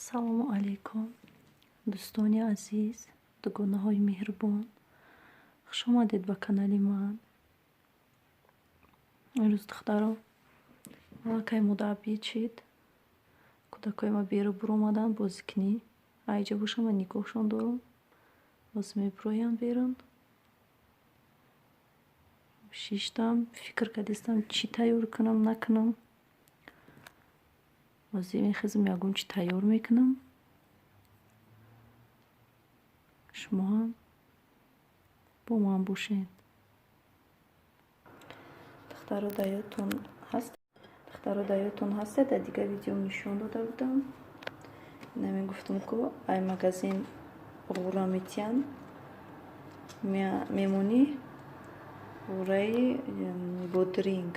Ассалому алайкум, дӯстони азиз, дугонаҳои меҳрубон. Хуш омадед ба канали ман. Имрӯз, духтаро, аллакай мода обед шид. Кӯдакҳои ма берун буромаданд бозикунӣ. Айҷа бошам, ман нигоҳшон дорам. Боз мебуроянд берун. Шиштам, фикр кардистам, чӣ тайёр кунам, накунам. Ҳозир мехезам, ягон чӣ тайёр мекунам. Шумо ҳам бо ман бошед. Духтаро, дар ёдтон ҳаст? Духтаро, дар ёдтон ҳаста, дар дигар видеом нишон дода будам. Намегуфтам, ку ай магазин ғура метиҳанд, мемонӣ, ғураи бодринг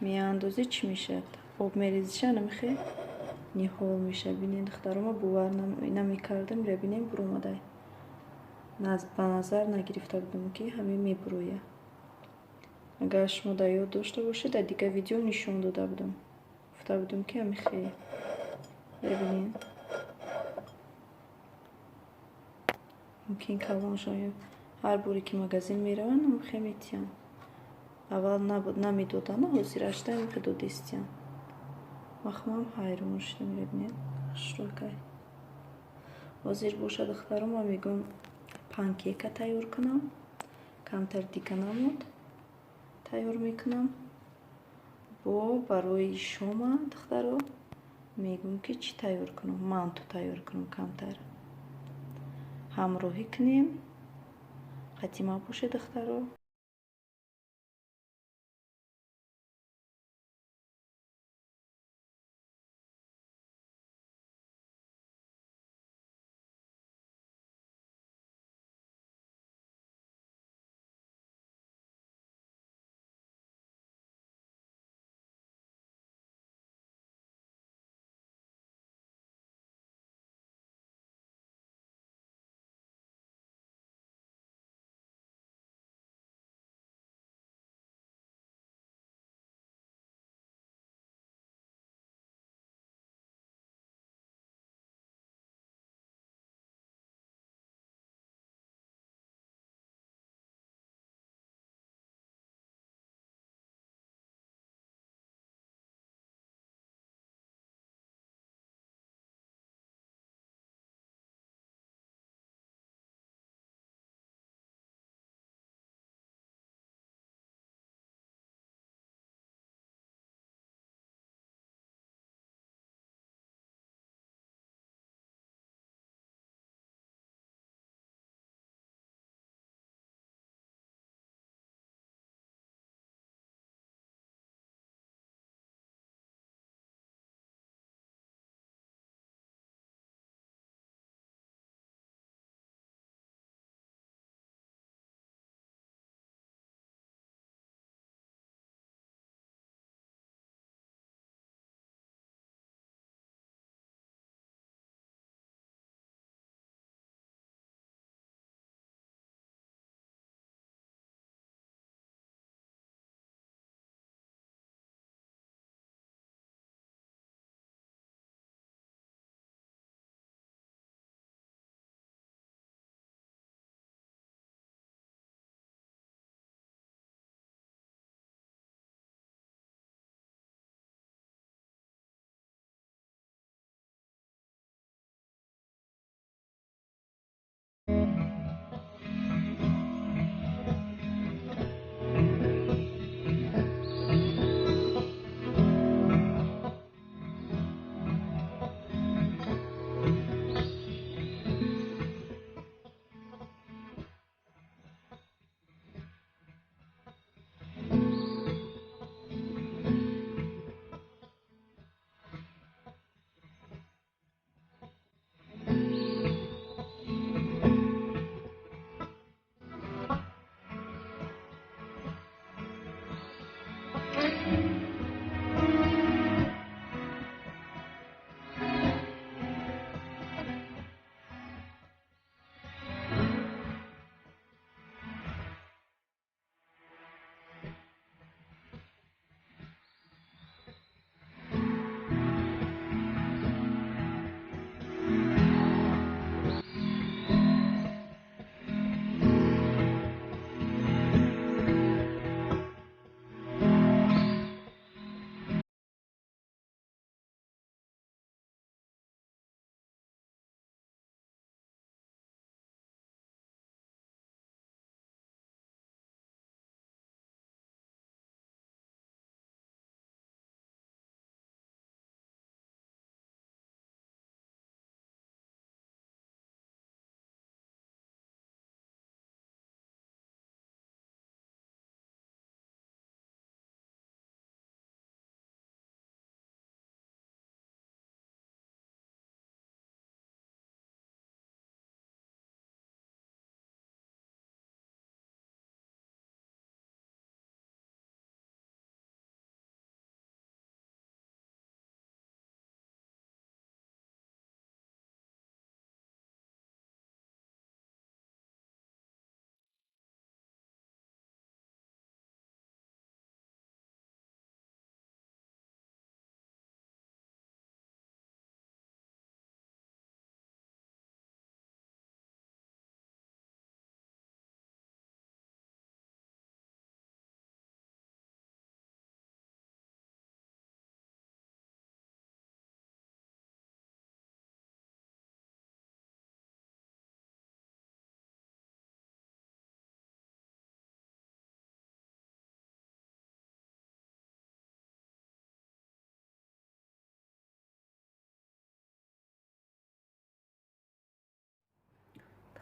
меандозӣ, чӣ мешавад? Об мерезиша, намехе ниҳол мешавад. Бинед, духтаро, ма бовар намекардам, ира бинем, буромадай. Ба назар нагирифта будам, ки ҳамин мебурояд. Агар шумо дар ёд дошта бошед, дар дигар видео нишон дода будам. Гуфта будам, ки ҳамихе. Бибинед. Мумкин калон шавад. Ҳар боре ки магазин мераванд, ҳамихе метиҳанд. Аввал намедоданд, ҳозир ашта ҳамихе додистиянд. Вақт ман ҳайрон шудам, бибинед. Хушрӯкай. Ҳозир бошад, духтаро, ман мегӯям, панкейка тайёр кунам. Камтар дига намуд тайёр мекунам. Бо барои шома, духтаро, мегӯям, ки чӣ тайёр кунам? Манту тайёр кунам камтар. Ҳамроҳӣ кунем. Қатима бошед, духтаро.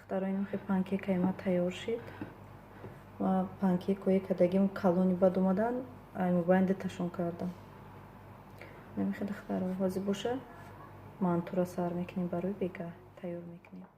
Духтаро, инам хе панкейкаи ма тайёр шид. Ма панкейкҳое кардагим калони бад омадан, ай мобайн диташон кардам. Намехе, духтаро, ҳозир боша мантура сар мекунем, барои бегаҳ тайёр мекунем.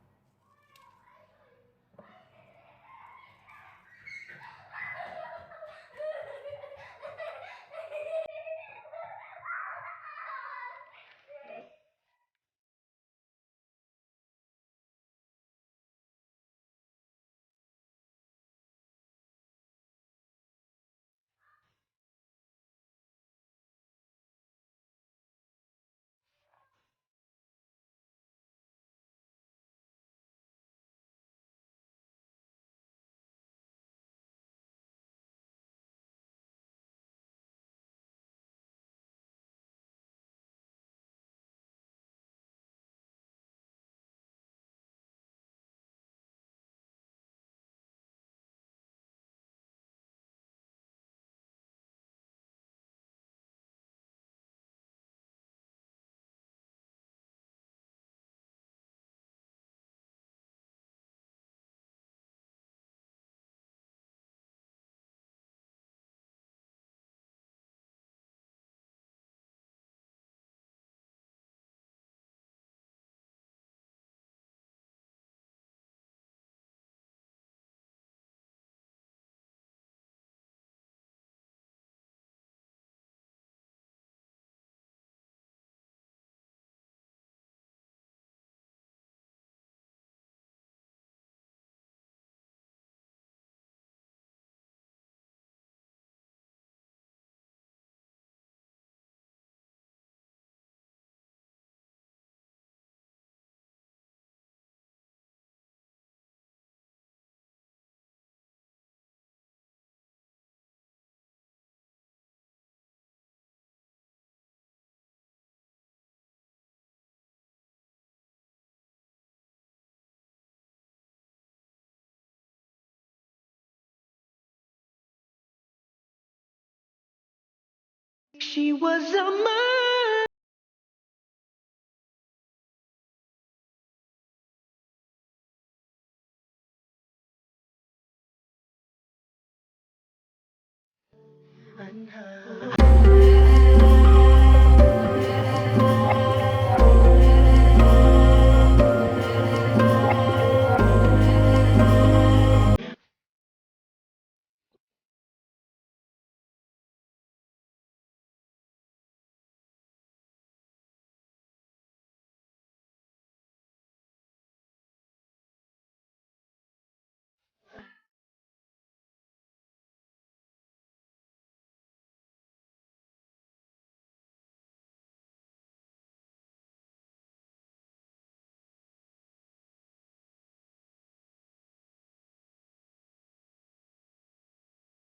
She was a man.